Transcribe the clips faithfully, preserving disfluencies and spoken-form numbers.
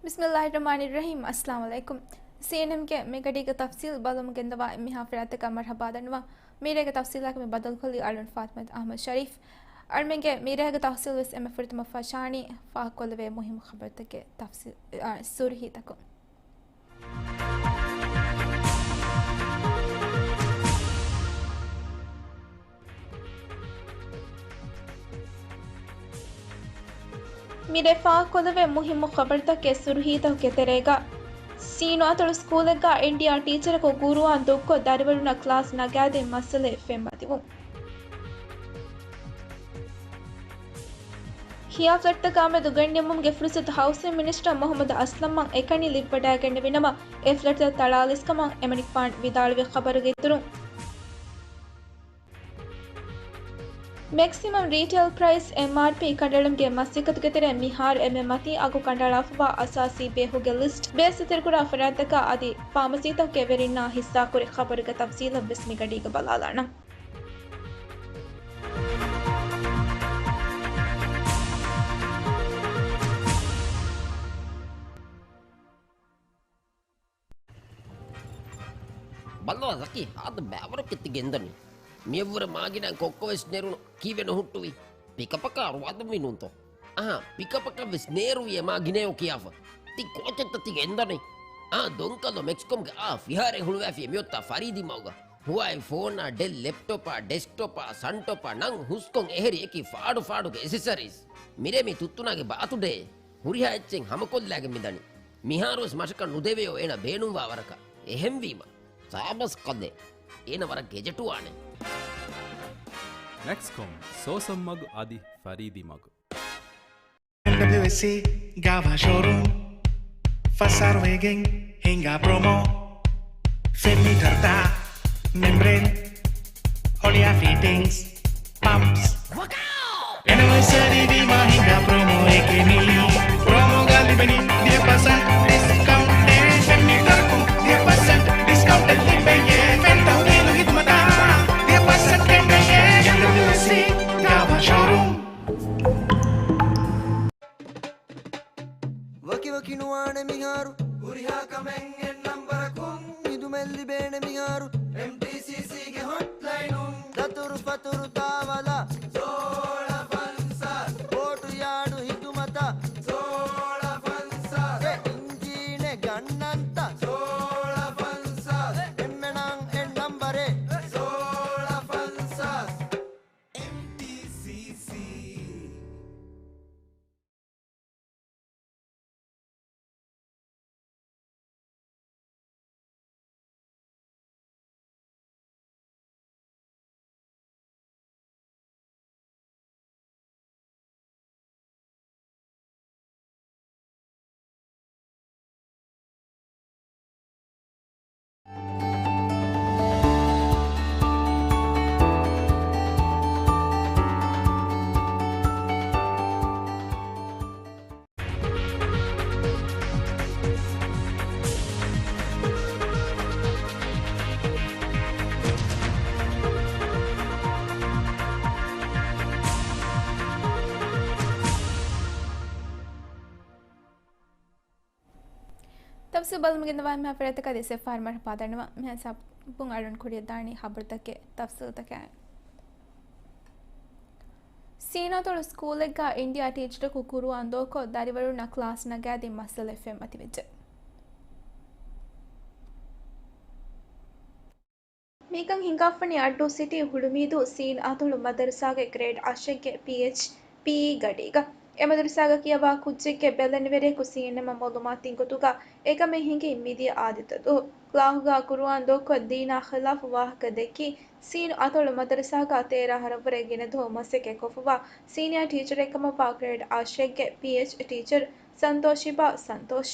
ބިސްމިއްލާހިއްރަޙްމާނިއްރަޙީމް. އައްސަލާމު ޢަލައިކުމް. ސީއެންއެމްގެ މިގަޑީގެ ތަފްސީލް ބަލަމުން ގެންދަވާ އެންމެހާ ފަރާތަކަށް މަރްޙަބާ ދަންނަވަން. މިރޭގެ ތަފްސީލާއެކު މި ބަދަލުކޮށްލީ އަޅުން ފާތިމަތު އަޙްމަދު ޝަރީފް. އަޅުމެންގެ މިރޭގެ ތަފްސީލް ވެސް އެންމެ ފުރަތަމަ ފަށާނީ ފާހަގަކޮށްލެވޭ މުހިއްމު ޚަބަރުތަކެއް ތަފްސީލް، އާ، ސުރުހީތަކުން. މިރޭ ފާހަގަކޮށްލެވޭ މުހިއްމު ޚަބަރުތަކެއް ސުރުހީތަކުގެ ތެރޭގަ، ސީނު އަތޮޅު ސްކޫލެއްގަ އިންޑިއާ ޓީޗަރަކު ގުރުއާން ދޮއްކޮށް ދަރިވަރުންނަށް ކްލާސް ނަގާދިން މައްސަލައެއް ފެންމަތިވުން. ކިޔާ ފްލެޓްތަކާމެދު ގަންނެވުމުގެ ފުރުސަތު ހައުސިން މިނިސްޓަރ މުޙައްމަދު އަސްލަމްއަށް އެކަނި ލިބިވަޑައިގެންނެވިނަމަ، އެ ފްލެޓްތައް ތަޅާލިސްކަމަށް އެމަނިކުފާނު ވިދާޅުވި ޚަބަރުގެ އިތުރުން، މެކްސިމަމް ރީޓެއިލް ޕްރައިސް، އެމްއާރްޕީ، ކަނޑައެޅުމުގެ މަސައްކަތުގެ ތެރެއިން މިހާރު އެންމެ މަތީ އަގު ކަނޑައަޅާފަވާ އަސާސީ ބޭހުގެ ލިސްޓް ބޭސް އިތުރުކުރާ ފަރާތްތަކާ އަދި ފާމަސީތަކުގެ ވެރިންނާ ހިއްސާކުރި ޚަބަރުގެ ތަފްސީލަށް ވެސް މިގަޑީގަ ބަލާލާނަން. ބައްލަވާ ޒަކީ، ހާދަ ބައިވަރަކަށް ތި ގެންދަނީ. މިއަށްވުރެ މާގިނައިން ކޮއްކޮ ވެސް ނެރުނު. ކީއްވެ ނުހުއްޓުވީ؟ ޕިކަޕަކަށް އަރުވާދަންވީ ނޫންތޯ؟ އަހާ، ޕިކަޕަކަށް ވެސް ނޭރުވި އެ މާގިނަޔޯ ކިޔާފަ. ތި ކޯޗެއްތަ ތި ގެންދަނީ؟ އާ، ދޮންކަލޯ މެކްސްކޮމްގެ އާ ފިހާރައެއް ހުޅުވާފި އެ މިއޮތާ ފަރީދީ މަގުގަ. ހުވާއި ފޯނާ، ޑެލް ލެޕްޓޮޕާ، ޑެސްކްޓޮޕާ، ސަންޓޮޕާ ނަން ހުސްކޮން އެހެރި އެކި ފާޑު ފާޑުގެ އެސެސަރީސް. މިރޭ މި ތުއްތުނާގެ ބާތުޑޭ. ހުރިހާ އެއްޗެއް ހަމަކޮށްލާގެން މިދަނީ. މިހާރުވެސް މަށަކަށް ނުދެވެޔޯ އޭނަ ބޭނުންވާ ވަރަކަށް. އެހެންވީމަ، ސާބަސް ކަލޭ. އޭނަ ވަރަށް ގެޖެޓުވާނެ. މެކްސްކޮމް، ސޯސަން މަގު އަދި ފަރީދީ މަގު. އެމްޑަބްލިއުއެސްސީ ގާވާ ޝޯރޫމް، ފަސް އަހަރު ވެގެން ހިނގާ ޕްރޮމޯ. ފެން މީޓަރުތައް، މެމްބްރޭން، ހޮޅިއާ ފިޓިންގްސް، ޕަމްޕްސް. އެނިވަރސަރީ ވީމާ ހިނގާ ޕްރޮމޯއެކޭ މީ. ޕްރޮމޯގަ ލިބެނީ ދިހަ ޕަސެންޓް ޑިސްކައުންޓެއް. ފެން މީޓަރަކުން ދިހަ ޕަސެންޓް ޑިސްކައުންޓެއް ލިބެޔޭ. ފެން ތަހުލީލު ހިދުމަތާ ދިހަ ޕަސެންޓް ކެނޑެޔޭ. އެމްޑަބްލިއުއެސްސީ ގާވާ ޝޯރޫމް. ވަކިވަކި ނުވާނެ މިހާރު. ހުރިހާ ކަމެއް އެއް ނަންބަރަކުން. ހިދުމަތް ލިބޭނެ މިހާރު. އެމްޓީސީސީގެ ހޮޓްލައިނުން. ދަތުރު ފަތުރު ދާވަލާ. ސޯޅަ ފަންސާސް. ބޯޓު ޔާޑު ހިދުމަތަށް. ސޯޅަ ފަންސާސް. އެ އިންޖީނެއް ގަންނަންތަ؟ ސޯޅަ ފަންސާސް. އެންމެނަށް އެއް ނަންބަރެއް. ސޯޅަ ފަންސާސް. އެމްޓީސީސީ. ތަފްސީލް ބަލަމުން ގެންދަވާ މިހާ ފަރާތަކަށް ދެސް ފަހަރު މަރުޙަބާ ދަންނަވަން. މިހާ ސަބުން އަޅުން ކުރިއަށް ދާނީ ޚަބަރުތަކެއް ތަފްސީލްތަކާއި. ސީނާތޮޅު ސްކޫލެއްގަ އިންޑިއާ ޓީޗަރަކު ގުރުއާން ދޯކޮށް، ދަރިވަރުންނަށް ކްލާސް ނަގާދިން މައްސަލައެއް ފެންމަތިވެއްޖެ. މިކަން ހިނގާފަނީ އައްޑޫ ސިޓީ ހުޅުމީދޫ ސީން އަތޮޅު މަދަރުސާގެ ގްރޭޑް އަށެއްގެ ޕީއެޗް ޕީއީ ގަޑީގަ. އެ މަދަރުސާގަ ކިޔަވާ ކުއްޖެއްގެ ބެލެނިވެރިޔަކު ސީއެންއެމަށް މައުލޫމާތު ދިން ގޮތުގަ އެކަމެއް ހިނގީ މިދިޔަ އާދިއްތަ ދުވަހު. ކްލާހުގަ ގުރުއާން ދޯކޮށް ދީނާ ޚިލާފު ވާހަކަ ދެއްކި، ސީން އަތޮޅު މަދަރުސާގަ ތޭރަ އަހަރަށްވުރެ ގިނަ ދުވަހު މަސައްކަތް ކޮށްފަވާ ސީނިއާ ޓީޗަރެއް ކަމަށްވާ ގްރޭޑް އަށެއްގެ ޕީއެޗް ޓީޗަރ ސަންތޯޝިބާ ސަންތޯޝް.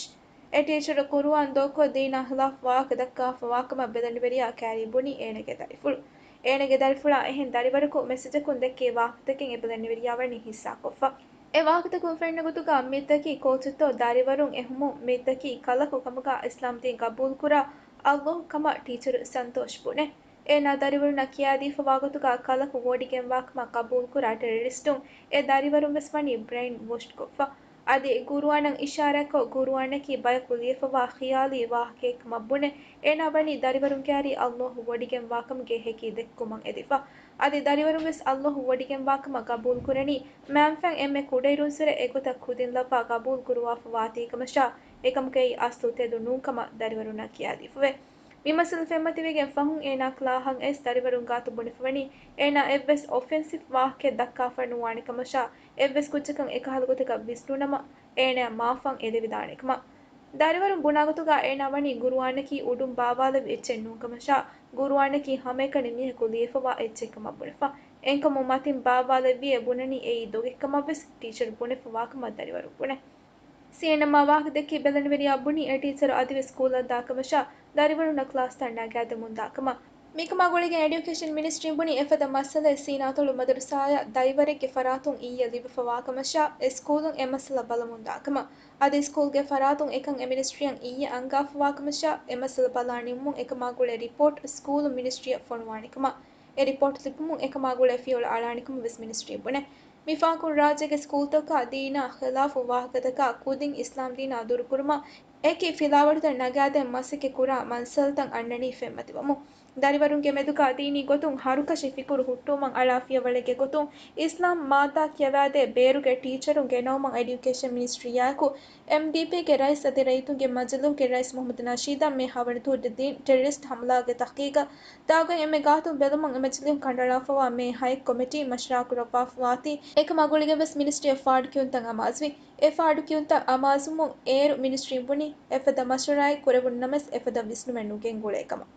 އެ ޓީޗަރު ގުރުއާން ދޯކޮށް ދީނާ ޚިލާފު ވާހަކަ ދައްކާފަވާކަމަށް ބެލެނިވެރިޔާ ކައިރީ ބުނީ އޭނަގެ ދަރިފުޅު. އޭނަގެ ދަރިފުޅާ އެހެން ދަރިވަރަކު މެސެޖަކުން ދެއްކި ވާހަކަތަކެއް އެ ބެލެނިވެރިޔާ ވަނީ ހިއްސާކޮށްފަ. އެ ވާހަކަތަކުން ފެންނަ ގޮތުގަ މިއްދަކީ ކޯޗެއްތޯ ދަރިވަރުން އެހުމުން މިއްދަކީ ކަލަކު ކަމުގަ އިސްލާމްދީން ގަބޫލުކުރާ އައްލޯހު ކަމަށް ޓީޗަރު ސަންތޯޝް ބުނޭ. އޭނާ ދަރިވަރުންނަށް ކިޔާދީފަވާ ގޮތުގަ ކަލަކު ވޯޑިގެންވާކަމަށް ގަބޫލުކުރާ ޓެރަރިސްޓުން އެ ދަރިވަރުން ވެސް ވަނީ ބްރެއިން ވޮޝްޑް ކޮށްފަ. އަދި ގުރުއާނަށް އިޝާރާތްކޮށް، ގުރުއާނަކީ ބަޔަކު ލިޔެފަވާ ޚިޔާލީ ވާހަކައެއްކަމަށް ބުނެ، އޭނާ ވަނީ ދަރިވަރުންގެ އަރި އައްލާހު ވޮޑިގެންވާކަމުގެ ހެކީ ދެއްކުމަށް އެދިފަ. އަދި ދަރިވަރުން ވެސް އައްލާހު ވޮޑިގެންވާކަމަށް ގަބޫލުކުރަނީ، މާންފަން އެންމެ ކުޑައިރުންސުރެ އެގޮތަށް ކުދިން ލައްވާ ގަބޫލުކުރުވާފަވާތީކަމަށާ، އެކަމަކަށް އެއީ އަސްލު ތެދު ނޫންކަމަށް ދަރިވަރުންނަށް ކިޔާދީފަވޭ. މި މައްސަލަ ފެންމަތިވެގެން ފަހުން އޭނާ ކްލާހަށް އައިސް ދަރިވަރުން ގާތު ބުނެފަވަނީ، އޭނާ އެއްވެސް އޮފެންސިވް ވާހަކައެއް ދައްކާފަ ނުވާނެ ކަމަށާ، އެއްވެސް ކުއްޖަކަށް އެކަހަލަ ގޮތަކަށް ވިސްނުނަމަ، އޭނާ މާފަން އެދެވިދާނެ ކަމަށް. ދަރިވަރުން ބުނާގޮތުގަ އޭނާ ވަނީ ގުރުއާނަކީ އުޑުން ބާވާލެއްވި އެއްޗެއް ނޫންކަމަށާ، ގުރުއާނަކީ ހަމައެކަނި މީހަކު ލިޔެފަވާ އެއްޗެއްކަމަށް ބުނެފަ. އެންކަމުން މަތިން ބާވާލެއްވިއޭ ބުނަނީ އެއީ ދޮގެއްކަމަށްވެސް ޓީޗަރު ބުނެފަވާކަމަށް ދަރިވަރުން ބުނޭ. ސީއެންއެމްއާ ވާހަކަ ދެއްކި ބެލެނިވެރިޔާ ބުނީ އެ ޓީޗަރު އަދިވެސް ސްކޫލަށް ދާކަމަށާ، ދަރިވަރުންނަށް ކްލާސްތައް ނަގާދެމުން ދާކަމަށް. މިކަމާ ގުޅިގެން އެޑިއުކޭޝަން މިނިސްޓްރީން ބުނީ އެފަދަ މައްސަލައެއް ސީނާތޮޅު މަދަރުސާއަށް ދައިވަރެއްގެ ފަރާތުން އިއްޔެ ލިބިފަވާކަމަށާ، އެ ސްކޫލުން އެ މައްސަލަ ބަލަމުން ދާކަމަށް. އަދި ސްކޫލްގެ ފަރާތުން އެކަން އެ މިނިސްޓްރީއަށް އިއްޔެ އަންގާފަވާކަމަށާ، އެ މައްސަލަ ބަލާ ނިންމުން އެކަމާ ގުޅޭ ރިޕޯޓް ސްކޫލު މިނިސްޓްރީއަށް ފޮނުވާނެކަމަށް. އެ ރިޕޯޓް ލިބުމުން އެކަމާ ގުޅޭ ފިޔަވަޅު އަޅާނެކަމަށް ވެސް މިނިސްޓްރީން ބުނޭ. މިފަހަކުން ރާއްޖޭގެ ސްކޫލްތަކަށް ދީނާ ޚިލާފު ވާހަކަތަކާ ކުދިން އިސްލާމްދީނާ ދުރުކުރުމަށް އެކި ފިލާވަޅުތައް ނަގާދޭން މަސައްކަތް ކުރާ މައްސަލަތައް އަންނަނީ ފެންމަތިވަމުން. ދަރިވަރުންގެ މެދުގަ ދީނީ ގޮތުން ހަރުކަށި ފިކުރު ހުއްޓުވުމަށް އަޅާ ފިޔަވަޅެއްގެ ގޮތުން އިސްލާމް މާއްދާ ކިޔަވާދޭ ބޭރުގެ ޓީޗަރުން ގެނައުމަށް އެޑިއުކޭޝަން މިނިސްޓްރީއާއެކު އެމްޑީޕީގެ ރައީސް އަދި ރައްޔިތުންގެ މަޖިލީހުގެ ރައީސް މުހައްމަދު ނަޝީދަށް މޭ ހަވަނަ ދުވަހު ދީން ޓެރަރިސްޓް ހަމަލާގެ ތަހްޤީޤަށް ދާގޮތް އެންމެ ގާތުން ބެލުމަށް އެ މަޖިލީހުން ކަނޑައަޅާފަވާ މޭ ހައެއް ކޮމިޓީ މަޝްވަރާ ކުރައްވާފަވާތީ، އެކަމާ ގުޅިގެން ވެސް މިނިސްޓްރީއަށް ފާޑު ކިޔުންތައް އަމާޒުވި. އެ ފާޑު ކިޔުންތައް އަމާޒުވުމުން އޭރު މިނިސްޓްރީން ބުނީ، އެފަދަ މަޝްވަރާއެއް ކުރެވުނު ނަމަވެސް އެފަދަ ވިސްނުމެއް ނުގެންގުޅޭ ކަމަށް.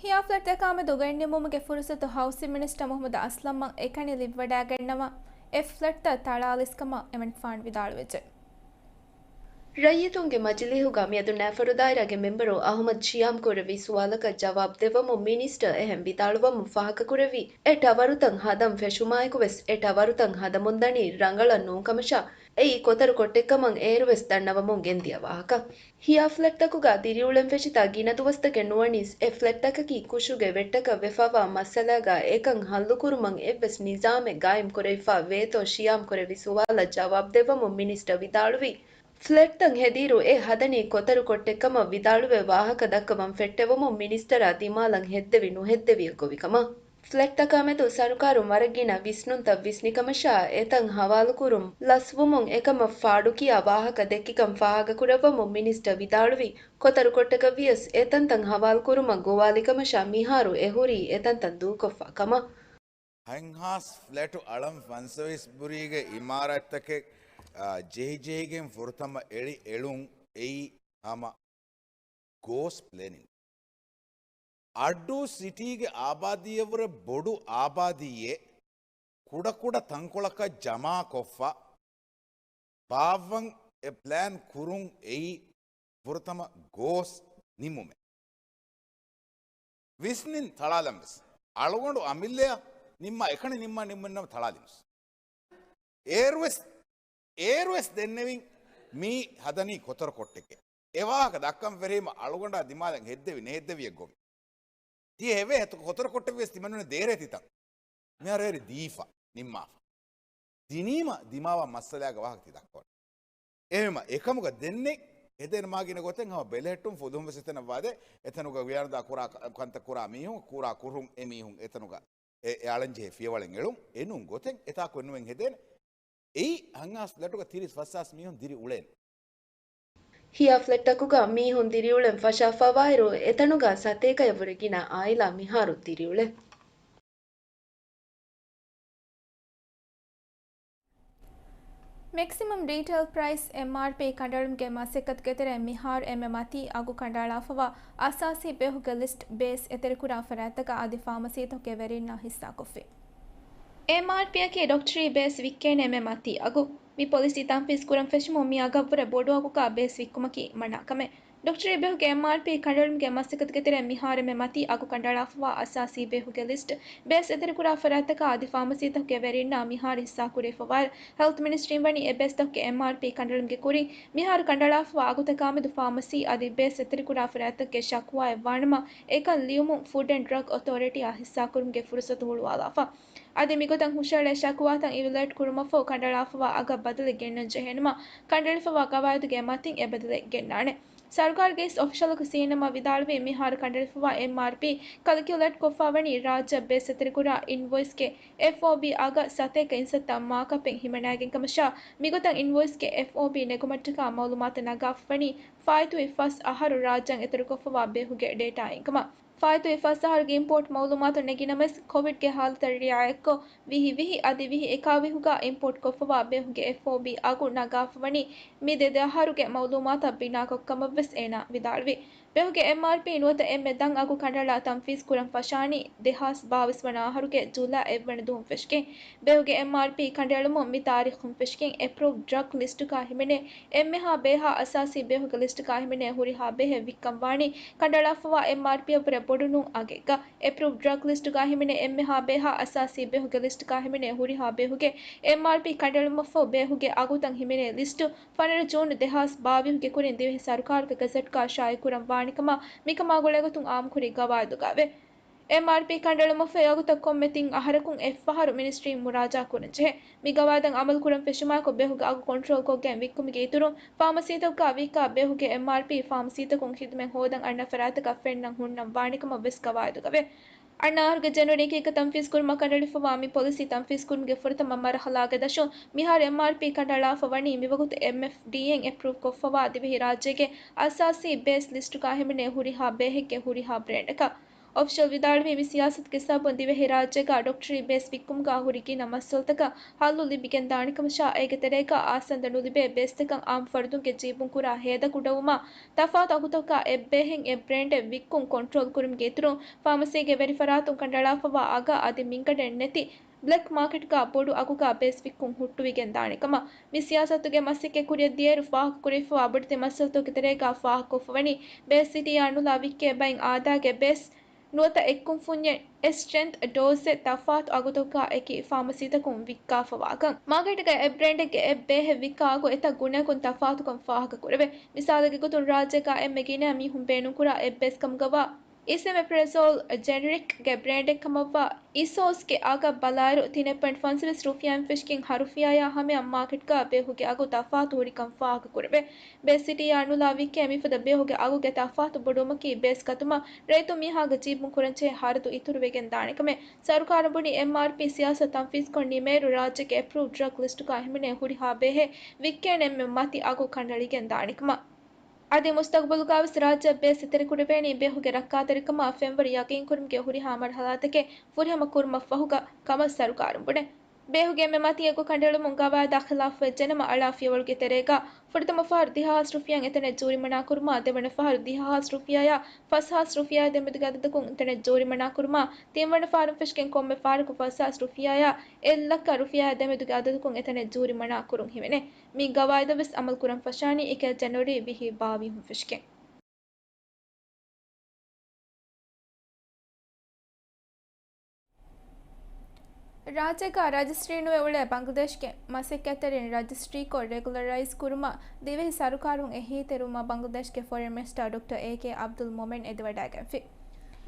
ހިޔާ ފްލެޓްތަކާމެދު ގޮތްނިންމުމުގެ ފުރުސަތު ހައުސިން މިނިސްޓަރ މުހައްމަދު އަސްލަމްއަށް އެކަނި ލިބިވަޑައިގަންނަވާ، އެ ފްލެޓްތައް ތަޅާލިސްކަމަށް އެމަނިކުފާނު ވިދާޅުވެއްޖެ. ރައްޔިތުންގެ މަޖިލީހުގަ މިއަދު ނައިފަރު ދާއިރާގެ މެމްބަރު އަހުމަދު ޝިޔާމް ކުރެއްވި ސުވާލަކަށް ޖަވާބު ދެއްވަމުން މިނިސްޓަރ އެހެން ވިދާޅުވަމުން ފާހަގަކުރެއްވީ، އެ ޓަވަރުތައް ހަދަން ފެށުމާއެކު ވެސް އެ ޓަވަރުތައް ހަދަމުންދަނީ ރަނގަޅަށް ނޫންކަމަށާ، އެއީ ކޮތަރު ކޮށްޓެއްކަމަށް އޭރުވެސް ދަންނަވަމުން ގެންދިޔަ ވާހަކަ. ހިޔާ ފްލެޓްތަކުގަ ދިރިއުޅެން ފެށިތާ ގިނަ ދުވަސްތަކެއް ނުވަނީސް، އެ ފްލެޓްތަކަކީ ކުށުގެ ވެއްޓަކަށް ވެފަވާ މައްސަލާގަ އެކަން ހައްލުކުރުމަށް އެއްވެސް ނިޒާމެއް ގާއިމް ކުރެވިފަ ވޭތޯ ޝިޔާމް ކުރެއްވި ސުވާލަށް ޖަވާބު ދެއްވަމުން މިނިސްޓަރ ވިދާޅުވީ، ފްލެޓްތައް ހެދިއިރު އެ ހަދަނީ ކޮތަރު ކޮށްޓެއްކަމަށް ވިދާޅުވެ ވާހަކަ ދައްކަވަން ފެއްޓެވުމުން މިނިސްޓަރާ ދިމާލަށް ހެއްދެވި ނުހެއްދެވިއެއް ގޮވިކަމަށް. ފްލެޓްތަކާމެދު ސަރުކާރުން ވަރަށް ގިނަ ވިސްނުންތައް ވިސްނިކަމަށާ، އެތައް ހަވާލުކުރުން ލަސްވުމުން އެކަމަށް ފާޑުކިޔާ ވާހަކަ ދެއްކިކަން ފާހަގަކުރައްވަމުން މިނިސްޓަރ ވިދާޅުވީ، ކޮތަރު ކޮށްޓަކަށް ވިޔަސް އެތަންތަން ހަވާލުކުރުމަށް ގޮވާލިކަމަށާ މިހާރު އެ ހުރީ އެތަންތަން ދޫކޮށްފަ ކަމަށް. ހަތްހާސް ފްލެޓު އަޅަން ފަންސަވީސް ބުރީގެ އިމާރާތްތަކެއް، އާ، ޖެހިޖެހިގެން ފުރަތަމަ އެޅި އެޅުން އެއީ ހަމަ ގޯސް ޕްލޭނިން. އައްޑޫ ސިޓީގެ އާބާދީއަށްވުރެ ބޮޑު އާބާދީއެއް ކުޑަކުޑަ ތަންކޮޅަކަށް ޖަމާކޮށްފަ ބާއްވަން އެ ޕްލޭން ކުރުން އެއީ ފުރަތަމަ ގޯސް ނިންމުމެއް. ވިސްނިން ތަޅާލަން ވެސް. އަޅުގަނޑު އަމިއްލަޔަށް ނިންމާ އެކަނި ނިންމާ ނިންމުން ނަމަ ތަޅާލިން ވެސް. އޭރުވެސް، އޭރުވެސް ދެންނެވިން މީ ހަދަނީ ކޮތަރު ކޮށްޓެކޭ. އެ ވާހަކަ ދައްކަން ފެށީމަ އަޅުގަނޑާ ދިމާލަށް ހެއްދެވި ނެހެއްދެވިއެއް ގޮވި. ތިޔަ އެވޭ ހެތު ކޮތަރު ކޮށްޓެއްވިޔަސް ތިމަންނުނެ ދޭރޭ ތިތަން. މިހާރު އޭރު ދީފަ ނިންމާފަ. ދިނީމަ ދިމާވާ މައްސަލާގެ ވާހަކަ ތި ދައްކަވަން. އެހެމަ އެކަމުގަ ދެންނެ ހެދޭނެ މާގިނަ ގޮތެއް ހަމަ ބެލެހެއްޓުން ފުލުހުން ވެސް އެތަނަށް ވާދޭ. އެތަނުގަ ވިޔާނުދާ ކުރާ ކަ-، ކަންތައް ކުރާ މީހުން، ކުރާ ކުށުން އެ މީހުން އެތަނުގަ އެ، އެ އަޅަންޖެހޭ ފިޔަވަޅެއް އެޅުން. އެނޫން ގޮތެއް އެތާކު އެންމެން ހެދޭނެ. އެއީ ހަންހާސް ފްލެޓުގަ ތިރީސް ފަސްހާސް މީހުން ދިރި އުޅޭނެ. ހިޔާ ފްލެޓްތަކުގަ މީހުން ދިރިއުޅެން ފަށާފަވާއިރު، އެތަނުގަ ސަތޭކައަށްވުރެ ގިނަ އާއިލާ މިހާރު ދިރިއުޅޭ. މެކްސިމަމް ރީޓެއިލް ޕްރައިސް، އެމްއާރްޕީ، ކަނޑައެޅުމުގެ މަސައްކަތުގެ ތެރެއިން މިހާރު އެންމެ މަތީ އަގު ކަނޑައަޅާފަވާ އަސާސީ ބޭހުގެ ލިސްޓް ބޭސް އެތެރެކުރާ ފަރާތްތަކަށް އަދި ފާމަސީތަކުގެ ވެރިންނާ ހިއްސާކޮށްފި. އެމްއާރްޕީއަކީ ޑޮކްޓަރީ ބޭސް ވިއްކޭނެ އެންމެ މަތީ އަގު. މި ޕޮލިސީ ތަންފީޒް ކުރަން ފެށުމުން މި އަގަށްވުރެ ބޮޑު އަގުގަ ބޭސް ވިއްކުމަކީ މަނާ ކަމެއް. ޑޮކްޓަރީ ބޭހުގެ އެމްއާރްޕީ ކަނޑައެޅުމުގެ މަސައްކަތުގެ ތެރެއިން މިހާރު އެންމެ މަތީ އަގު ކަނޑައަޅާފަވާ އަސާސީ ބޭހުގެ ލިސްޓް ބޭސް އެތެރެކުރާ ފަރާތްތަކަށް އަދި ފާމަސީތަކުގެ ވެރިންނާ މިހާރު ހިއްސާކުރެވިފަވާއިރު، ހެލްތް މިނިސްޓްރީން ވަނީ އެ ބޭސްތަކުގެ އެމްއާރްޕީ ކަނޑައެޅުމުގެ ކުރިން މިހާރު ކަނޑައަޅާފަވާ އަގުތަކާމެދު ފާމަސީ އަދި ބޭސް އެތެރެކުރާ ފަރާތްތަކުގެ ޝަކުވާއެއް ވާނަމަ، އެކަން ލިޔުމުން ފުޑް އެންޑް ޑްރަގް އޮތޯރިޓީއާ ހިއްސާކުރުމުގެ ފުރުސަތު ހުޅުވާލާފަ. އަދި މިގޮތަށް ހުށައެޅޭ ޝަކުވާތައް އިވެލުއޭޓް ކުރުމަށްފަހު ކަނޑައަޅާފައިވާ އަގަށް ބަދަލެއް ގެންނަން ޖެހޭނަމަ، ކަނޑައެޅިފައިވާ ގަވާއިދުގެ މަތިން އެ ބަދަލެއް ގެންނާނެ. ސަރުކާރުގެ އިސް އޮފިޝަލަކު ސީއެންއެމްއަށް ވިދާޅުވީ، މިހާރު ކަނޑައެޅިފައިވާ އެމްއާރްޕީ ކަލްކިއުލޭޓް ކޮށްފައިވަނީ ރާއްޖެއަށް ބޭސް އެތެރެކުރާ އިންވޮއިސްގެ އެފްއޯބީ އަގަށް ސަތޭކަ އިންސައްތަ މާކަޕެއް ހިމަނައިގެން ކަމަށާ، މިގޮތަށް އިންވޮއިސްގެ އެފްއޯބީ ނެގުމަށްޓަކާ މައުލޫމާތު ނަގާފައިވަނީ ފާއިތުވި ފަސް އަހަރު ރާއްޖޭން އެތެރެކޮށްފައިވާ ބޭހުގެ ޑޭޓާއިން ކަމަށް. ފާއިތުވި ފަސް އަހަރުގެ އިމްޕޯޓް މައުލޫމާތު ނެގި ނަމަވެސް، ކޮވިޑްގެ ހާލަތަށް ރިއާޔަތްކޮށް، ވިހި ވިހި އަދި ވިހި އެކާވީހުގަ އިމްޕޯޓްކޮށްފައިވާ ބޭހުގެ އެފްއޯބީ އަގު ނަގާފައިވަނީ މި ދެ ދެ އަހަރުގެ މައުލޫމާތަށް ބިނާކޮށް ކަމަށްވެސް އޭނާ ވިދާޅުވި. ބޭހުގެ އެމްއާރްޕީ ނުވަތަ އެންމެ ދަށް އަގު ކަނޑައަޅާ ތަންފީޒު ކުރަން ފަށާނީ ދެހާސް ބާވީސް ވަނަ އަހަރުގެ ޖުލައި އެއްވަނަ ދުވަހުން ފެށިގެން. ބޭހުގެ އެމްއާރްޕީ ކަނޑައެޅުމުން މި ތާރީޚުން ފެށިގެން އެޕްރޫވްޑް ޑްރަގް ލިސްޓުގަ ހިމެނޭ އެންމެހާ ބޭހާ އަސާސީ ބޭހުގެ ލިސްޓުގަ ހިމެނޭ ހުރިހާ ބޭހެއް ވިއްކަން ވާނީ ކަނޑައަޅާފައިވާ އެމްއާރްޕީއަށްވުރެ ބޮޑު ނޫން އަގެއްގަ. އެޕްރޫވްޑް ޑްރަގް ލިސްޓުގަ ހިމެނޭ އެންމެހާ ބޭހާ އަސާސީ ބޭހުގެ ލިސްޓުގަ ހިމެނޭ ހުރިހާ ބޭހުގެ އެމްއާރްޕީ ކަނޑައެޅުމަށްފަހު ބޭހުގެ އަގުތައް ހިމެނޭ ލިސްޓު ފަނަރަ ޖޫނު ދެހާސް ބާވީސްގެ ކުރިން ދިވެހި ސަރުކާރުގެ ގަޒެޓްގަ ޝާއިޢުކުރަން ވާނެކަމަށް މިކަމާ ގުޅޭގޮތުން އާއްމުކުރި ގަވާއިދުގައެވެ. އެމްއާރްޕީ ކަނޑައެޅުމަށްފަހު އެއަގުތައް ކޮންމެ ތިން އަހަރަކުން އެއްފަހަރު މިނިސްޓްރީން މުރާޖާ ކުރަންޖެހޭ. މި ގަވާއިދަށް އަމަލުކުރަން ފެށުމާއެކު ބޭހުގެ އަގު ކޮންޓްރޯލްކޮށްގެން ވިއްކުމުގެ އިތުރުން ފާމަސީތަކުގަ ވިއްކާ ބޭހުގެ އެމްއާރްޕީ ފާމަސީތަކުން ޚިދުމަތް ހޯދަން އަންނަ ފަރާތަކަށް ފެންނަން ހުންނަން ވާނެކަމަށް ވެސް ގަވާއިދުގައެވެ. އަންނަ އަހަރުގެ ޖެނުއަރީ އެކީގަ ތަންފީޒު ކުރުމަށް ކަނޑައެޅިފައިވާ މި ޕޮލިސީ ތަންފީޒު ކުރުމުގެ ފުރަތަމަ މަރުހަލާގެ ދަށުން މިހާރު އެމްއާރްޕީ ކަނޑައަޅާފަ ވަނީ މިވަގުތު އެމްއެފްޑީއޭން އެޕްރޫވް ކޮށްފައިވާ ދިވެހިރާއްޖޭގެ އަސާސީ ބޭސް ލިސްޓުގަ ހިމެނޭ ހުރިހާ ބޭހެއްގެ ހުރިހާ ބްރޭންޑަކަށް. އޮފިޝަލް ވިދާޅުވީ މި ސިޔާސަތުގެ ސަބަބުން ދިވެހިރާއްޖޭގަ ޑޮކްޓަރީ ބޭސް ވިއްކުމުގަ ހުރި ގިނަ މައްސަލަތަކަށް ހައްލު ލިބިގެންދާނެކަމަށާ، އޭގެ ތެރޭގަ އާސަންދަ ނުލިބޭ ބޭސްތަކަށް އާއްމު ފަރުދުންގެ ޖީބުން ކުރާ ހޭދަ ކުޑަވުމާ، ތަފާތު އަގުތަކާ އެއްބޭހެއް އެއް ބްރޭންޑެއް ވިއްކުން ކޮންޓްރޯލް ކުރުމުގެ އިތުރުން، ފާމަސީގެ ވެރިފަރާތުން ކަނޑައަޅާފައިވާ އަގަށް އަދި މިންގަނޑެއް ނެތި ބްލެކް މާކެޓްގަ ބޮޑު އަގުގަ ބޭސް ވިއްކުން ހުއްޓުވިގެން ދާނެ ކަމަށް. މި ސިޔާސަތުގެ މަސައްކަތް ކުރިއަށް ދިޔައިރު ފާހަގަކުރެވިފައިވާ ބޮޑެތި މައްސަލަތަކުގެ ތެރޭގަ ފާހަގަކޮށްފަވަނީ، ބޭސް ސިޓީއާ ނުލާ ވިއްކޭ ބައެއް އާދައިގެ ބޭސް ނުވަތަ އެއްކުންފުންޏެއް އެއް ސްޓްރެންތް ޑޯޒެއް ތަފާތު އަގުތަކުގަ އެކި ފާމަސީތަކުން ވިއްކާފަވާކަން. މާކެޓްގަ އެއް ބްރޭންޑެއްގެ އެއް ބޭހެއް ވިއްކާ އަގު އެތައް ގުނައަކުން ތަފާތުކަން ފާހަގަކުރެވޭ. މިސާލެއްގެ ގޮތުން ރާއްޖޭގަ އެންމެ ގިނަ މީހުން ބޭނުންކުރާ އެއް ބޭސް ކަމުގަވާ އިސެމެޕްރެޒޯލް ޖެނެރިކްގެ ބްރޭންޑެއް ކަމަށްވާ އިސޯސްގެ އަގަށް ބަލާއިރު، ތިނެއް ޕޮއިންޓް ފަންސަވީސް ރުފިޔާއިން ފެށިގެން ހަ ރުފިޔާއާ ހަމަޔަށް މާކެޓްގަ ބޭހުގެ އަގު ތަފާތު ހުރިކަން ފާހަގަކުރެވޭ. ބޭސް ސިޓީއާ ނުލާ ވިއްކޭ މިފަދަ ބޭހުގެ އަގުގެ ތަފާތު ބޮޑުވުމަކީ ބޭސް ގަތުމަށް ރައްޔިތު މީހާގެ ޖީބުން ކުރަންޖެހޭ ހަރަދު އިތުރުވެގެން ދާނެ ކަމެއް. ސަރުކާރުން ބުނީ އެމްއާރްޕީ ސިޔާސަތު ތަންފީޒުކޮށް ނިމޭއިރު ރާއްޖޭގެ އެޕްރޫވްޑް ޑްރަގް ލިސްޓުގަ ހިމެނޭ ހުރިހާ ބޭހެއް ވިއްކޭނެ އެންމެ މަތި އަގު ކަނޑައެޅިގެން ދާނެ ކަމަށް. އަދި މުސްތަގުބަލުގަވެސް ރާއްޖެއަށް ބޭސް އެތެރެކުރެވޭނީ ބޭހުގެ ރައްކާތެރިކަމާ ފެންވަރު ޔަގީންކުރުމުގެ ހުރިހާ މަރުހަލާތަކެއް ފުރިހަމަ ކުރުމަށްފަހުގަ ކަމަށް ސަރުކާރުން ބުނޭ. ބޭހުގެ އެންމެ މަތި އަގު ކަނޑައެޅުމުން ގަވާއިދާ ޚިލާފުވެއްޖެނަމަ، އަޅާ ފިޔަވަޅުގެ ތެރޭގަ ފުރަތަމަ ފަހަރު ދިހަ ހާސް ރުފިޔާއިން އެތަނެއް ޖޫރިމަނާ ކުރުމާ، ދެވަނަ ފަހަރު ދިހަ ހާސް ރުފިޔާއާ ފަސް ހާސް ރުފިޔާއާ ދެމެދުގެ އަދަދަކުން އެތަނެއް ޖޫރިމަނާ ކުރުމާ، ތިންވަނަ ފަހަރުން ފެށިގެން ކޮންމެ ފަހަރަކު ފަސް ހާސް ރުފިޔާއާ އެއްލައްކަ ރުފިޔާއާ ދެމެދުގެ އަދަދަކުން އެތަނެއް ޖޫރިމަނާ ކުރުން ހިމެނޭ. މި ގަވާއިދަށް ވެސް އަމަލު ކުރަން ފަށާނީ އެކެއް ޖެނުއަރީ ވިހި ބާވީހުން ފެށިގެން. ރާއްޖޭގަ ރަޖިސްޓްރީ ނުވެ އުޅޭ ބަންގްލަދޭޝްގެ މަސައްކަތްތެރިން ރަޖިސްޓްރީކޮށް ރެގުލަރައިޒް ކުރުމަށް ދިވެހި ސަރުކާރުން އެހީތެރިވުމަށް ބަންގްލަދޭޝްގެ ފޮރިން މިނިސްޓަރ ޑޮކްޓަރ އޭ ކޭ އަބްދުލް މޮމެން އެދިވަޑައިގެންފި.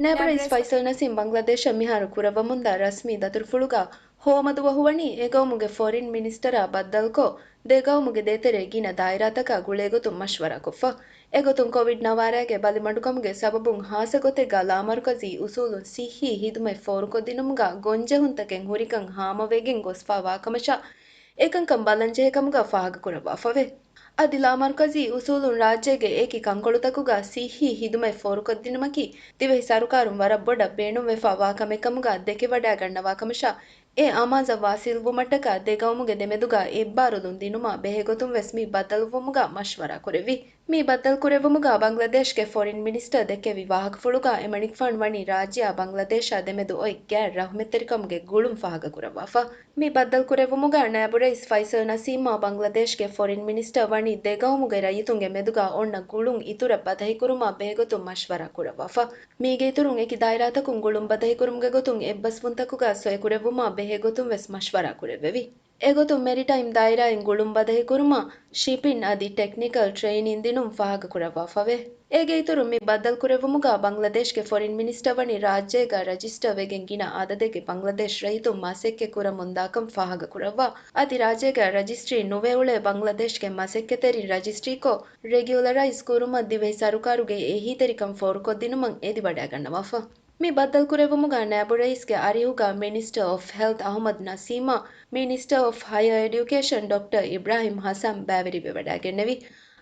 ނައިބު ރައީސް ނައިބު ރައީސް ފައިސަލް ނަސީމް ބަންގްލަދޭޝަށް މިހާރު ކުރައްވަމުންދާ ރަސްމީ ދަތުރުފުޅުގަ ހޯމަ ދުވަހު ވަނީ އެގައުމުގެ ފޮރިން މިނިސްޓަރާ ބައްދަލުކޮށް، ދެ ގައުމުގެ ދޭތެރޭ ގިނަ ދާއިރާތަކާ ގުޅޭގޮތުން މަޝްވަރާކޮށްފަ. އެގޮތުން ކޮވިޑް ނަވާރައިގެ ބަލިމަޑުކަމުގެ ސަބަބުން ހާއްސަގޮތެއްގަ ލާމަރުކަޒީ އުސޫލުން ސިއްހީ ހިދުމަތް ފޯރުކޮށްދިނުމުގަ ގޮންޖެހުންތަކެއް ހުރިކަން ހާމަވެގެން ގޮސްފާވާކަމަށާ، އެކަންކަން ބަލަންޖެހޭކަމުގަ ފާހަގަކުރައްވާފަވޭ. އަދި ލާމަރުކަޒީ އުސޫލުން ރާއްޖޭގެ އެކި ކަންކޮޅުތަކުގަ ސިއްހީ ހިދުމަތް ފޯރުކޮށްދިނުމަކީ ދިވެހި ސަރުކާރުން ވަރަށް ބޮޑަށް ބޭނުންވެފަ ވާ ކަމެއްކަމުގަ ދެކެވަޑައިގަންނަވާކަމަށާ، އެ އަމާޒަށް ވާސިލްވުމަށްޓަކާ ދެ ގައުމުގެ ދެމެދުގަ އެއްބާރުލުން ދިނުމާ ބެހޭގޮތުން ވެސް މި ބައްދަލުވުމުގަ މަޝްވަރާ ކުރެއްވި. މި ބައްދަލުކުރެއްވުމުގަ ބަންގްލަދޭޝްގެ ފޮރިން މިނިސްޓަރ ދެއްކެވި ވާހަކަފުޅުގަ އެމަނިކުފާނު ވަނީ ރާއްޖެއާ ބަންގްލަދޭޝާ ދެމެދު އޮތް ގޭރު ރަހުމަތްތެރިކަމުގެ ގުޅުން ފާހަގަކުރައްވާފަ. މި ބައްދަލުކުރެއްވުމުގަ ނައިބު ރައީސް ފައިސަލް ނަސީމްއާ ބަންގްލަދޭޝްގެ ފޮރިން މިނިސްޓަރ ވަނީ ދެ ގައުމުގެ ރައްޔިތުންގެ މެދުގަ އޮންނަ ގުޅުން އިތުރަށް ބަދަހިކުރުމަށް ބެހޭގޮތުން މަޝްވަރާ ކުރައްވާފަ. މީގެ އިތުރުން އެކި ދާއިރާތަކުން ގުޅުން ބަދަހިކުރުމުގެ ގޮތުން އެއްބަސްވުންތަކުގަ ސޮއެކުރެއްވުމާ ބެހޭ ގޮތުން ވެސް މަޝްވަރާ ކުރެއްވެވި. އެގޮތުން މެރިޓައިމް ދާއިރާއިން ގުޅުން ބަދަހިކުރުމަށް ޝިޕިން އަދި ޓެކްނިކަލް ޓްރެއިނިން ދިނުން ފާހަގަކުރައްވާފަވޭ. އޭގެ އިތުރުން މި ބައްދަލުކުރެއްވުމުގަ ބަންގްލަދޭޝްގެ ފޮރިން މިނިސްޓަރ ވަނީ ރާއްޖޭގަ ރަޖިސްޓަރ ވެގެން ގިނަ އަދަދެއްގެ ބަންގްލަދޭޝް ރައްޔިތުން މަސައްކަތް ކުރަމުންދާކަން ފާހަގަކުރައްވާ. އަދި ރާއްޖޭގަ ރަޖިސްޓްރީ ނުވެ އުޅޭ ބަންގްލަދޭޝްގެ މަސައްކަތްތެރިން ރަޖިސްޓްރީކޮށް، ރެގިއުލަރައިޒް ކުރުމަށް ދިވެހި ސަރުކާރުގެ އެހީތެރިކަން ފޯރުކޮށްދިނުމަށް އެދިވަޑައިގަންނަވާފަ. މި ބައްދަލުކުރެއްވުމުގަ ނައިބު ރައީސްގެ އަރިހުގަ މިނިސްޓަރ އޮފް ހެލްތް އަހުމަދު ނަސީމާ، މިނިސްޓަރ އޮފް ހަޔަރ އެޑިއުކޭޝަން ޑޮކްޓަރ އިބްރާހިމް ހަސަން ބައިވެރިވެވަޑައިގެންނެވި.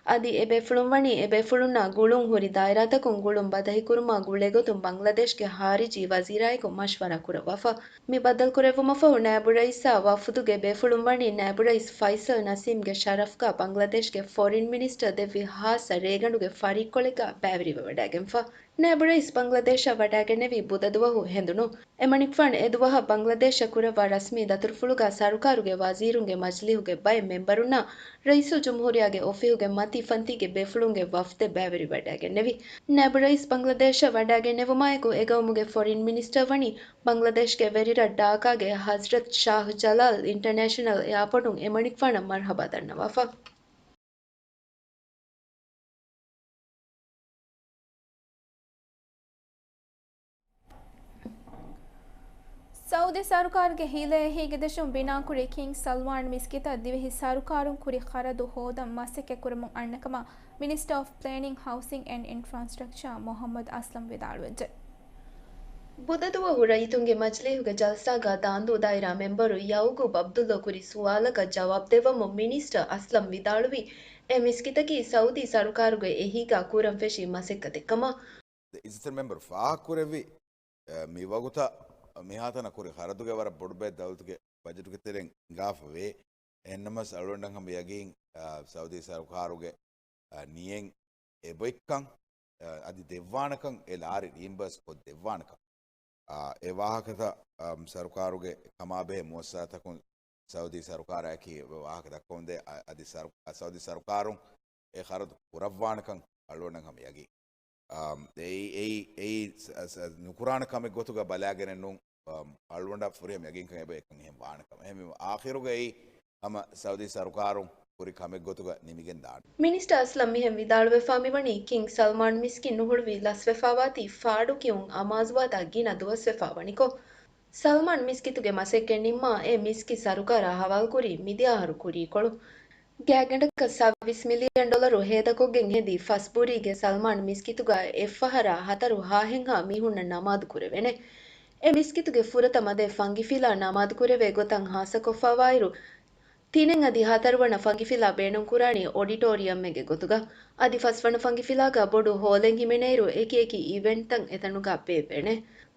އަދި އެ ބޭފުޅުން ވަނީ އެ ބޭފުޅުންނާ ގުޅުން ހުރި ދާއިރާތަކުން ގުޅުން ބަދަހިކުރުމާ ގުޅޭގޮތުން ބަންގްލަދޭޝްގެ ހާރިޖީ ވަޒީރާއެކު މަޝްވަރާ ކުރައްވާފަ. މި ބައްދަލުކުރެއްވުމަށްފަހު ނައިބު ރައީސާ ވަފުދުގެ ބޭފުޅުން ވަނީ ނައިބު ރައީސް ފައިސަލް ނަސީމްގެ ޝަރަފްގަ ބަންގްލަދޭޝްގެ ފޮރިން މިނިސްޓަރ ދެއްވި ހާއްސަ ރޭގަނޑުގެ ފަރިއްކޮޅެއްގަ ބައިވެރިވެވަޑައިގެންފަ. ނައިބު ރައީސް ބަންގްލަދޭޝަށް ވަޑައިގެންނެވީ ބުދަދުވަހު ހެނދުނު. އެމަނިކުފާނު އެދުވަހަށް ބަންގްލަދޭޝަށް ކުރައްވާ ރަސްމީ ދަތުރުފުޅުގަ ސަރުކާރުގެ ވަޒީރުންގެ މަޖިލީހުގެ ބައެއް މެމްބަރުންނާ ރައީސުލްޖުމްހޫރިއްޔާގެ އޮފީހުގެ މަތީ ފަންތީގެ ބޭފުޅުންގެ ވަފްދެއް ބައިވެރިވެވަޑައިގެންނެވި. ނައިބު ރައީސް ބަންގްލަދޭޝަށް ވަޑައިގެންނެވުމާއެކު އެގައުމުގެ ފޮރިން މިނިސްޓަރ ވަނީ ބަންގްލަދޭޝްގެ ވެރިރަށް ޑާކާގެ ހަޒްރަތް ޝާހް ޖަލާލް އިންޓަރނޭޝަނަލް އެއާޕޯޓުން އެމަނިކުފާނަށް މަރްހަބާ ދަންނަވާފަ. ސައުދީ ސަރުކާރުގެ ހިލައެއް ހިތްގަދަވެގެން ބިނާކުރި ކިންގް ސަލްމާން މިސްކިތަށް ދިވެހި ސަރުކާރުން ކުރި ޚަރަދު ހޯދަން މަސައްކަތްކުރަމުން އަންނަކަމަށް މިނިސްޓަރ އޮފް ޕްލޭނިން، ހައުސިން އެންޑް އިންފްރާސްޓްރަކްޗާ މުހައްމަދު އަސްލަމް ވިދާޅުވެއްޖެ. ބުދަދުވަހު ރައްޔިތުންގެ މަޖިލީހުގެ ޖަލްސާގަ ދާންދޫ ދާއިރާ މެމްބަރު ޔައުގޫބް ޢަބްދުﷲ ކުރި ސުވާލަކަށް ޖަވާބު ދެއްވަމުން މިނިސްޓަރ އަސްލަމް ވިދާޅުވީ، އެ މިސްކިތަކީ ސައުދީ ސަރުކާރުގެ އެހީގަ ކުރަން ފެށި މަސައްކަތެއް ކަމަށް. އިއްޒަތްތެރި މެމްބަރު ފާހަގަކުރެއްވި، އަ، މިވަގުތަށް މިހާތަނަށް ކުރި ޚަރަދުގެ ވަރަށް ބޮޑު ބައެއް ދައުލަތުގެ ބަޖެޓުގެ ތެރެއިން ހިނގާފަވޭ. އެހެންނަމަވެސް އަޅުގަނޑަށް ހަމަ ޔަގީން، އާ، ސައުދީ ސަރުކާރުގެ، އާ، ނިޔަތް އެބައޮތްކަން، އާ، އަދި ދެއްވާނެކަން، އެ ލާރި ރީއިމްބާސް ކޮށް ދެއްވާނެކަން. އާ، އެ ވާހަކަތައް، އާ، ސަރުކާރުގެ ކަމާބެހޭ މުއައްސަސާތަކުން ސައުދީ ސަރުކާރާއެކީ ވާހަކަ ދައްކަމުންދޭ، އަ-، އަދި ސަރު-، ސައުދީ ސަރުކާރުން އެ ޚަރަދު ކުރައްވާނެކަން އަޅުގަނޑަށް ހަމަ ޔަގީން. އާ، އެއީ، އެއީ، އެއީ ސ-، ސ-، ނުކުރާނެ ކަމެއް ގޮތުގަ ބަލާގެނެއް ނޫން. އާ، އަޅުގަނޑަށް ފުރިހަމަ ޔަގީންކަން އެބަ އެކަން އެހެން ވާނެ ކަމަށް. އެހެންވީމަ، އާޚިރުގައި ހަމަ ސައުދީ ސަރުކާރުން ކުރި ކަމެއް ގޮތުގަ ނިމިގެން ދާނެ. މިނިސްޓަރ އަސްލަމް މިހެން ވިދާޅުވެފާ މިވަނީ، ކިންގް ސަލްމާން މިސްކިތް ނުހުޅުވި ލަސްވެފާވާތީ ފާޑުކިޔުން އަމާޒުވާތާ ގިނަ ދުވަސްވެފާ ވަނިކޮށް. ސަލްމާން މިސްކިތުގެ މަސައްކަތް ނިންމާ، އެ މިސްކިތް ސަރުކާރާ ހަވާލުކުރީ މިދިޔަ އަހަރު ކުރީކޮޅު. ގާތްގަނޑަކަށް ސައްބީސް މިލިއަން ޑޮލަރު ހޭދަކޮށްގެން ހެދި ފަސްބުރީގެ ސަލްމާން މިސްކިތުގަ އެއްފަހަރާ ހަތަރު ހާހެއްހާ މީހުންނަށް ނަމާދު ކުރެވޭނެ. އެ މިސްކިތުގެ ފުރަތަމަ ދެ ފަންގިފިލާ ނަމާދު ކުރެވޭ ގޮތަށް ހާއްސަކޮށްފާވާއިރު، ތިނެއް އަދި ހަތަރުވަނަ ފަންގިފިލާ ބޭނުންކުރާނީ އޮޑިޓޯރިއަމެއްގެ ގޮތުގަ. އަދި ފަސްވަނަ ފަންގިފިލާގަ ބޮޑު ހޯލެއް ހިމެނޭއިރު، އެކި އެކި އިވެންޓްތައް އެތަނުގަ ބޭއްވޭނެ.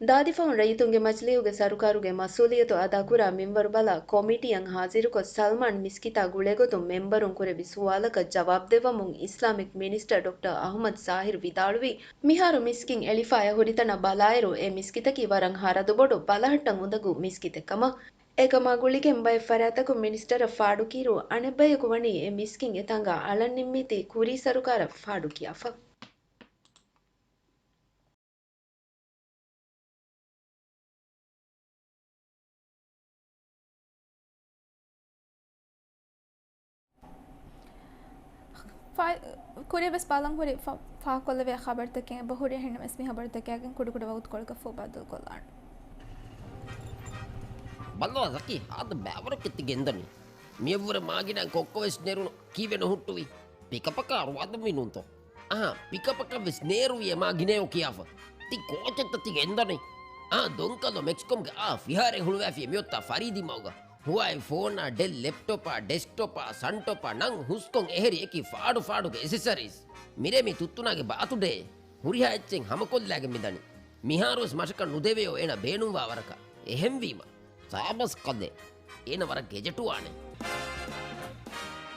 ދާދިފަހުން ރައްޔިތުންގެ މަޖިލީހުގެ ސަރުކާރުގެ މަސްއޫލިއްޔަތު އަދާކުރާ މިންވަރު ބަލާ ކޮމިޓީއަށް ހާޒިރުކޮށް، ސަލްމާން މިސްކިތާ ގުޅޭގޮތުން މެމްބަރުން ކުރެއްވި ސުވާލަކަށް ޖަވާބު ދެއްވަމުން އިސްލާމިކް މިނިސްޓަރ ޑޮކްޓަރ އަހުމަދު ޒާހިރު ވިދާޅުވީ، މިހާރު މިސްކިތް އެޅިފައި ހުރިތަނަށް ބަލާއިރު، އެ މިސްކިތަކީ ވަރަށް ހަރަދުބޮޑު ބަލަހައްޓަން އުނދަގޫ މިސްކިތެއް ކަމަށް. އެކަމާ ގުޅިގެން ބައެއް ފަރާތްތަކުން މިނިސްޓަރަށް ފާޑުކިއިރު، އަނެއްބަޔަކު ވަނީ އެ މިސްކިތް އެތާނގަ އަޅަން ނިންމީތީ ކުރީ ސަރުކާރަށް ފާޑުކިޔާފަ. ފާ-، ކުރިޔަށް ވެސް ބަލަން ހުރި ފާ-، ފާހަގަކޮށްލެވޭ ޚަބަރުތަކެއް އެބަހުރި. އެހެންނަމަވެސް މި ޚަބަރުތަކާގެން ކުޑަކުޑަ ވަގުތުކޮޅަކަށް ފުށް ބައްދަލުކޮށްލާނަން. ބައްލަވާ ޒަކީ، ހާދަ ބައިވަރަކަށް ތި ގެންދަނީ. މިއަށްވުރެ މާގިނަ ކޮއްކޮ ވެސް ނެރުނު ކީއްވެ ނުހުއްޓުވީ؟ ޕިކަޕަކާ ރުވާދަންވީ ނޫންތޯ؟ އަހާ، ޕިކަޕަކަށް ވެސް ނޭރުވި އެ މާ ގިނައޯ ކިޔާފަ. ތި ކޯޗެއްތަ ތި ގެންދަނީ؟ އާ، ދޮންކަލޯ މެކްސްކޮމްގެ އާ ފިހާރައެއް ހުޅުވާފިޔޭ މިއޮތާ ފަރީދީ މަގުގަ. ހުވާއި ފޯނާ، ޑެލް ލެޕްޓޮޕާ، ޑެސްކްޓޮޕާ، ސަންޓޮޕާ ނަން ހުސްކޮން އެހެރި އެކި ފާޑު ފާޑުގެ އެސެސަރީސް. މިރޭ މި ތުއްތުނާގެ ބާތުޑޭ. ހުރިހާ އެއްޗެއް ހަމަކޮށްލާގެން މިދަނީ. މިހާރުވެސް މަށަކަށް ނުދެވެޔޯ އޭނަ ބޭނުންވާ ވަރަކަށް. އެހެންވީމަ، ސާބަސް ކަލޭ. އޭނަ ވަރަށް ގެޖެޓުވާނެ.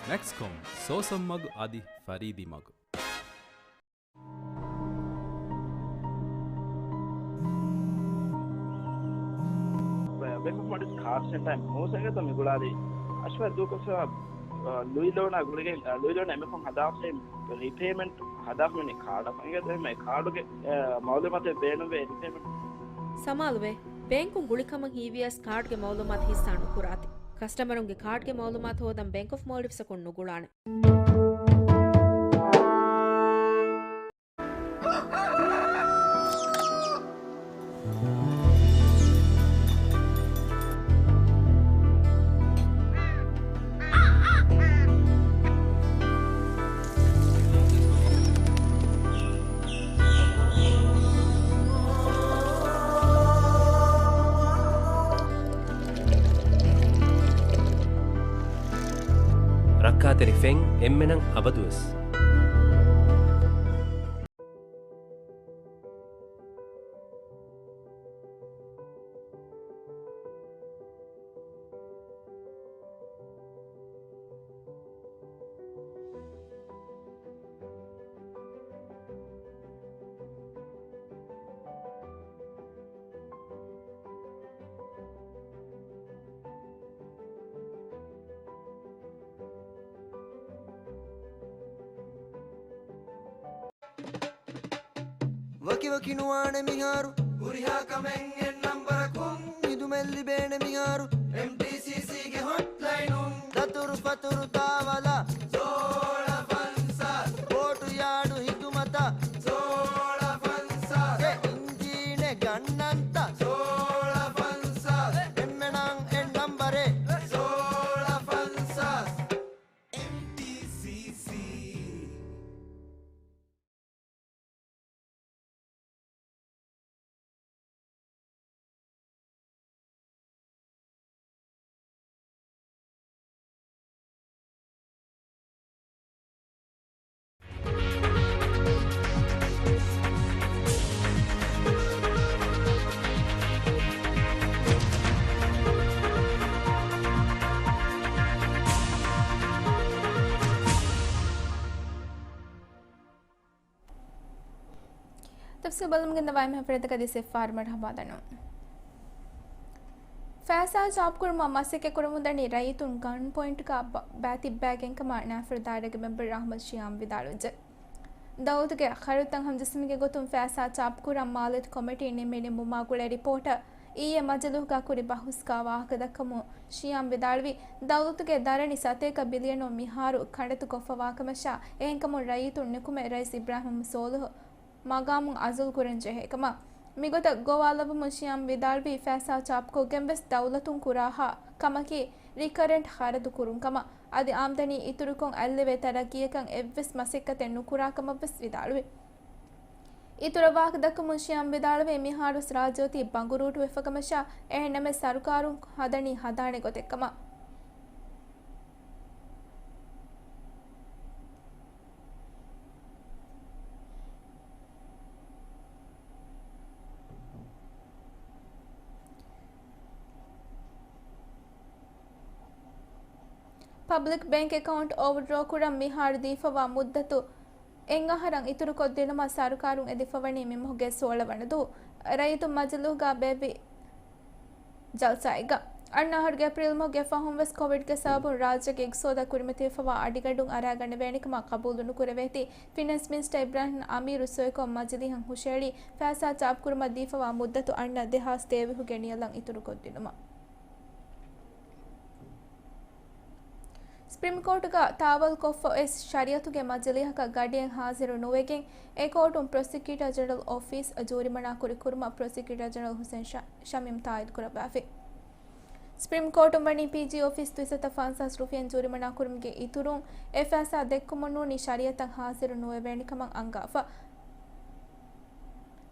މެކްސްކޮމް، ސޯސަން މަގު އަދި ފަރީދީ މަގު. ބެކް އޮފް މަޑިސް ކާޑް ސެންޓަރ މޫސަގަތަ މި ގުޅާލީ އަޝްވާ ދޫކޮށްފަ، އަ، ލުއި ލޯނާ ގުޅިގެން، އަ، ލުއި ލޯނާ އެމެކުން ހަދާފައި ރީޕޭމަންޓް ހަދާފަ މިނި ކާޑަކުން އިނގޭތޯ އެހެންމެ ކާޑުގެ، އަ، މައުލޫމާތެއް ބޭނުންވޭ ރީޕޭމަންޓް. ސަމާލުވޭ، ބޭންކުން ގުޅިކަމަށް ހީވިޔަސް ކާޑްގެ މައުލޫމާތު ހިއްސާ ނުކުރާތި. ކަސްޓަމަރުންގެ ކާޑްގެ މައުލޫމާތު ހޯދަން ބޭންކް އޮފް މޯލްޑިވްސްއަކުން ނުގުޅާނެ. ރައްކާތެރި ފެން އެންމެނަށް އަބަދުވެސް. ވަކިވަކި ނުވާނެ މިހާރު، ހުރިހާ ކަމެއް އެއް ނަންބަރަކުން، ހިދުމަތް ލިބޭނެ މިހާރު، އެމްޓީސީސީގެ ހޮޓްލައިނުން. ދަތުރު ފަތުރު ދާވަލާ، ސޯޅަ ފަންސާސް. ބޯޓު ޔާޑު ހިދުމަތަށް، ސޯޅަ ފަންސާސް. އެ އިންޖީނެއް ގަންނަންތަ، ސޯޅަ ފަންސާސް. އެންމެނަށް އެއް ނަންބަރެއް، ސޯޅަ ފަންސާސް. އެމްޓީސީސީ. ތަފްސީލް ބަލަމުން ގެންދަވާ އެންމެ ހަފްރަތަކަށް ދިސް އެފްއާރް މަރުހަބާ ދަނު. ފައިސާ ޗާޕުކުރުމަށް މަސައްކަތްކުރަމުންދަނީ ރައްޔިތުން ގަން ޕޮއިންޓްގަ ބަ-، ބައިތިއްބައިގެންކަމަށް ނާފަރު ދާއިރާގެ މެމްބަރު އަޙްމަދު ޝިޔާމް ވިދާޅުވެއްޖެ. ދައުލަތުގެ ޚަރަދުތައް ހަމަޖެއްސުމުގެ ގޮތުން ފައިސާ ޗާޕުކުރަން މާލިޔަތު ކޮމިޓީ ނިންމެވި ނިންމުމާ ގުޅޭ ރިޕޯޓަށް އިއްޔެ މަޖިލީހުގަ ކުރި ބަހުސްގަ ވާހަކަ ދައްކަމުން ޝިޔާމް ވިދާޅުވީ، ދައުލަތުގެ ދަރަނި ސަތޭކަ ބިލިއަނުން މިހާރު ކަނޑަތު ކޮށްފަވާކަމަށާ، އެހެންކަމުން ރައްޔިތުން ނިކުމެ ރައީސް އިބްރާހިމް ސޯލިހު މަގާމުން އަޒުލް ކުރަން ޖެހޭ ކަމަށް. މިގޮތަށް ގޮވާލައްވަމުން ޝިޔާމް ވިދާޅުވީ، ފައިސާ ޗާޕުކޮށްގެން ވެސް ދައުލަތުން ކުރާހާ ކަމަކީ ރިކަރެންޓް ޚަރަދު ކުރުން ކަމަށް. އަދި އާމްދަނީ އިތުރުކޮށް އަތްލެވޭ ތަރައްގީއަކަށް އެއްވެސް މަސައްކަތެއް ނުކުރާ ކަމަށް ވެސް ވިދާޅުވި. އިތުރަށް ވާހަކަ ދައްކަމުން ޝިޔާމް ވިދާޅުވީ، މިހާރު ރާއްޖެ އޮތީ ބަނގުރޫޓުވެފަ ކަމަށާ، އެހެންނަމަވެސް ސަރުކާރުން ހަދަނީ ހަދާނެ ގޮތެއް ކަމަށް. ޕަބްލިކް ބޭންކް އެކައުންޓް އޯވަރޑްރޯ ކުރަން މިހާރު ދީފަވާ މުއްދަތު އެއް އަހަރަށް އިތުރުކޮށްދިނުމަށް ސަރުކާރުން އެދިފަވަނީ މިމަހުގެ ސޯޅަ ވަނަ ދުވަހު. ރައްޔިތުން މަޖިލީހުގަ ބޭއްވި ޖަލްސާއެއްގަ އަންނަ އަހަރުގެ އޭޕްރީލް މަހުގެ ފަހުން ވެސް ކޮވިޑްގެ ސަބަބުން ރާއްޖޭގެ އިގްތިސޯދަށް ކުރިމަތިވެފަވާ އަޑިގަނޑުން އަރާގަނެވޭނެ ކަމަށް ޤަބޫލު ނުކުރެވޭތީ، ފިނޭންސް މިނިސްޓަރ އިބްރާހިމް އަމީރު ސޮއިކޮށް މަޖިލީހަށް ހުށައެޅީ، ފައިސާ ޗާޕުކުރުމަށް ދީފަވާ މުއްދަތު އަންނަ ދެހާސް ތޭވީހުގެ ނިޔަލަށް އިތުރުކޮށްދިނުމަށް. ސްޕްރީމް ކޯޓުގަ ތާވަލްކޮށްފަ އެސް ޝަރީއަތުގެ މަޖިލީހަކަށް ގަޑިއެއް ހާޒިރު ނުވެގެން، އެ ކޯޓުން ޕްރޮސިކިއުޓަރ ޖެނެރަލް އޮފީސް ޖޫރިމަނާ ކުރި ކުރުމަށް ޕްރޮސިކިއުޓަރ ޖެނެރަލް ހުސެން ޝަ-، ޝަމީމް ތާއީދު ކުރައްވާފި. ސްޕްރީމް ކޯޓުން ވަނީ ޕީޖީ އޮފީސް ދުއިސައްތަ ފަންސާސް ރުފިޔަން ޖޫރިމަނާ ކުރުމުގެ އިތުރުން، އެ ފައިސާ ދެއްކުމުން ނޫނީ ޝަރީއަތަށް ހާޒިރު ނުވެވޭނެ ކަމަށް އަންގާފަ.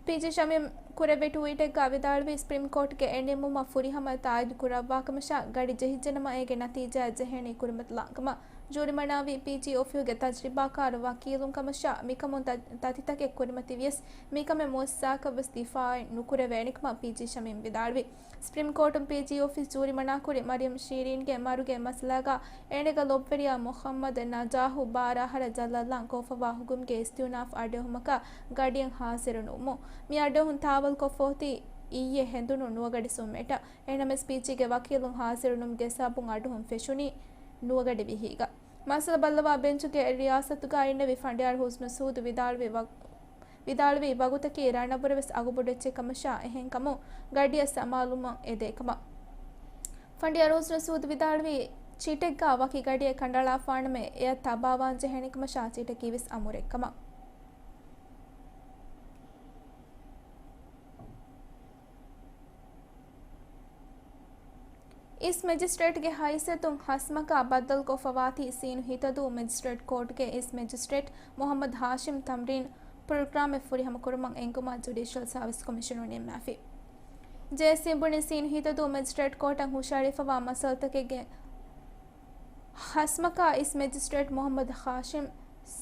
ޕީޖީ ޝަމީމް ކުރެއްވި ޓްވީޓެއްގަ ވިދާޅުވީ، ސްޕްރީމް ކޯޓުގެ އެ ނިންމުމަށް ފުރިހަމަ ތާއީދު ކުރައްވާކަމަށާ، ގަޑި ޖެހިއްޖެނަމަ އޭގެ ނަތީޖާއެއް ޖެހޭނީ ކުރިމަތިލާން ކަމަށް. ޖޫރިމަނާވީ ޕީޖީ އޮފީހުގެ ތަޖްރިބާކާރު ވަކީލުން ކަމަށާ، މިކަމުން ތަ-، ތަތިތަކެއް ކުރިމަތިވިޔަސް، މިކަމެއް މުއައްސަސާއަކަށް ވެސް ދިފާއެއް ނުކުރެވޭނެ ކަމަށް ޕީޖީ ޝަމީމް ވިދާޅުވި. ސްޕްރީމް ކޯޓުން ޕީޖީ އޮފީސް ޖޫރިމަނާކުރި މަރިޔަމް ޝީރީންގެ މަރުގެ މައްސަލާގަ އޭނަގެ ލޮބުވެރިޔާ މުޙައްމަދު ނަޖާހު ބާރަ އަހަރަށް ޖަލަށްލާން ކޮށްފަވާ ހުކުމުގެ އިސްތިއުނާފް އަޑުއެހުމަކަށް ގަޑިއެއް ހާޒިރު ނުވުމުން، މި އަޑުއެހުން ތާވަލްކޮށްފަ އޮތީ އިއްޔެ ހެނދުނު ނުވަގަޑި ސުންވައިޓަށް. އެހެނަމެސް ޕީޖީގެ ވަކީލުން ހާޒިރު ނުވުމުގެ ސަބަބުން އަޑުއެހުން ފެށުނީ ނުވަގަޑި ވިހީގަ. މައްސަލަ ބައްލަވާ ބެންޗުގެ ރިޔާސަތުގަ އިންނެވި ފަނޑިޔާރު ހުސްނު ސޫދު ވިދާޅުވި ވަ-، ވިދާޅުވީ، ވަގުތަކީ ރަނަށްވުރެ ވެސް އަގުބޮޑު އެއްޗެއް ކަމަށާ، އެހެންކަމުން ގަޑިއަށް ސަމާލުވުމަށް އެދޭ ކަމަށް. ފަނޑިޔާރު ހުސްނު ސޫދު ވިދާޅުވީ، ޗިޓެއްގާ ވަކި ގަޑިއެއް ކަނޑައަޅާފާނަމޭ، އެއަށް ތަބާވާން ޖެހޭނެކަމަށާ ޗިޓަކީވެސް އަމުރެއްކަމަށް. އިސް މެޖިސްޓްރޭޓްގެ ހައިސިއްޔަތުން ހަސްމަކާ ބައްދަލުކޮށްފަވާތީ ސީނު ހިތަދޫ މެޖިސްޓްރޭޓް ކޯޓްގެ އިސް މެޖިސްޓްރޭޓް މުހައްމަދު ހާޝިމް ތަމްރީން ޕްރޮގްރާމެއް ފުރިހަމަ ކުރުމަށް އެންގުމަށް ޖުޑިޝަލް ސާވިސް ކޮމިޝަނުން ނިންމާފި. ޖޭއެސްސީން ބުނި ސީނު ހިތަދޫ މެޖިސްޓްރޭޓް ކޯޓަށް ހުށަހެޅިފަވާ މައްސަލަތަކެއްގެ ހަސްމަކާ އިސް މެޖިސްޓްރޭޓް މުހައްމަދު ހާޝިމް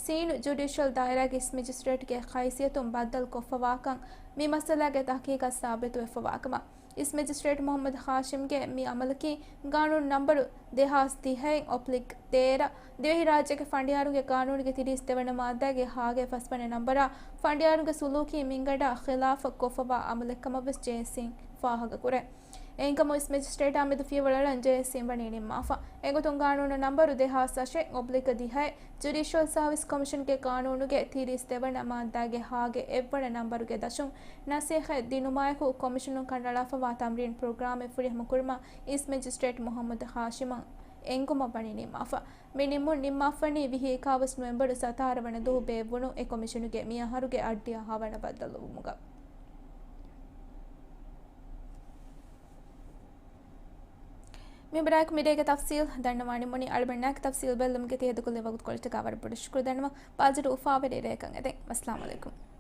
ސީނު ޖުޑިޝަލް ދާއިރާގެ އިސް މެޖިސްޓްރޭޓްގެ ހައިސިއްޔަތުން ބައްދަލުކޮށްފަވާކަން މި މައްސަލާގެ ތަހުގީގަށް ސާބިތުވެފަވާކަމަށް. އިސް މެޖިސްޓްރޭޓް މުހައްމަދު ހާޝިމްގެ މި އަމަލަކީ ގާނޫނު ނަންބަރު ދެހާސް ތިހައިން އޮބްލިކް ތޭރަ، ދިވެހިރާއްޖޭގެ ފަނޑިޔާރުންގެ ގާނޫނުގެ ތިރީސް ދެވަނަ މާއްދާގެ ހާގެ ފަސްވަނަ ނަންބަރާ ފަނޑިޔާރުންގެ ސުލޫކީ މިންގަނޑާ ޚިލާފަށް ކޮށްފަވާ އަމަލެއްކަމަށްވެސް ޖޭއެސްސީން ފާހަގަކުރޭ. އެހެންކަމުން އިސް މެޖިސްޓްރޭޓާ މެދު ފިޔަވަޅަޅަން ޖޭއެސްސީން ވަނީ ނިންމާފަ. އެގޮތުން ގާނޫނު ނަންބަރު ދެހާސް އަށެއް އޮބްލިކް ދިހައެއް، ޖުޑިޝަލް ސާވިސް ކޮމިޝަންގެ ގާނޫނުގެ ތިރީސް ދެވަނަ މާއްދާގެ ހާގެ އެއްވަނަ ނަންބަރުގެ ދަށުން ނަސޭހަތް ދިނުމާއެކު ކޮމިޝަނުން ކަނޑައަޅާފަވާ ތަމްރީން ޕްރޮގްރާމެއް ފުރިހަމަ ކުރުމަށް އިސް މެޖިސްޓްރޭޓް މުހައްމަދު ހާޝިމަށް އެންގުމަށް ވަނީ ނިންމާފަ. މި ނިންމުން ނިންމާފަނީ ވިހި އެކާވީސް ނޮވެމްބަރު ސަތާރަ ވަނަ ދުވަހު ބޭއްވުނު އެ ކޮމިޝަނުގެ މިއަހަރުގެ އަށްޑިހަ ހަވަނަ ބައްދަލުވުމުގަ. މި ބަޔާން މިރޭގެ ތަފްސީލް ދަންނަވާނެ މުނި އަޅުގަނޑުމެންނާ ތަފްސީލް ބެއްލުމުގެ ތި ހެދުކޮށްލި ވަގުތުކޮޅަށްޓަކާ ވަރަށް ބޮޑަށް ޝުކުރު ދަންނަވަން. ބާޒަރު އުފާވެރި ރެއަކަށް އެދެން. އައްސަލާމު ޢަލައިކުމް.